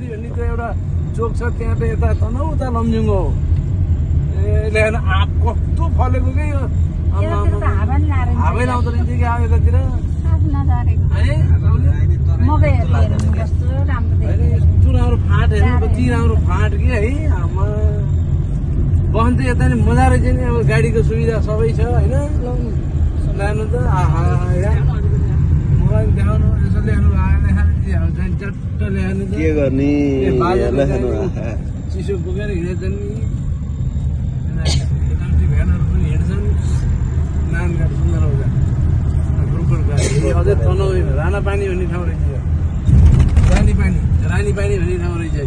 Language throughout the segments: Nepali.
गल्ली भन्ने त्यो एउटा चोक छ त्यहाँ त यता तनौ उता लमजुङ हो ए ल्याएन आँप कस्तो फलेको के यो हावै लाउँदो रहेछ कि अब यतातिर यस्तो राम्रो फाँट हेर्नु कति राम्रो फाँट कि है आमा बस्नु त यता नि मजा रहेछ नि अब गाडीको सुविधा सबै छ होइन लानु त आहा मलाई देखाउनु यसो ल्याउनु चट्ट ल्याउनु के गर्ने चिसो बोकेर हिँडेछन् नि भ्यानहरू पनि हिँड्छन् नानघाट सुन्दर आउँछ अझै तनौ राणा पानी भन्ने ठाउँ रहेछ रानी पानी भन्ने ठाउँ रहेछ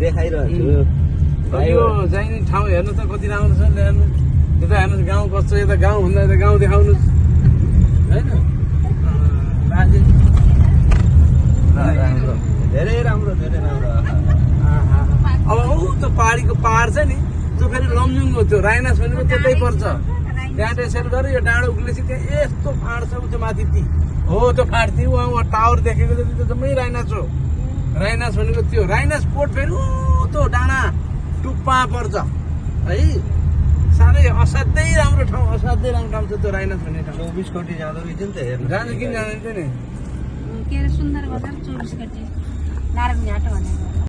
देखाइरहन्छु यो चाहिने ठाउँ हेर्नु त कति राम्रो छ ल्याउनु यता हेर्नुहोस् गाउँ कस्तो यता गाउँ भन्दा यता गाउँ देखाउनुहोस् होइन धेरै राम्रो अब ऊ त्यो पहाडीको पहाड छ नि त्यो फेरि लमजुङको त्यो राइनास भनेको त्यतै पर्छ त्यहाँ त्यसरी गरेर यो डाँडो उक्लेपछि त्यहाँ यस्तो फाँड छ त्यो माथि ती हो त्यो फाँड ती उहाँ टावर देखेको जति त्यो जम्मै राइनास हो राइनास भनेको त्यो राइनास पोर्ट फेरि त्यो डाँडा टुप्पा पर्छ है साह्रै असाध्यै राम्रो ठाउँ छ त्यो राइनास भन्ने ठाउँ 24 कोटी जाँदो रहेछ नि त हेर्नु जानु किन जाँदैन नि के अरे सुन्दर बजार 24 कोटी नारायण घाट भनेको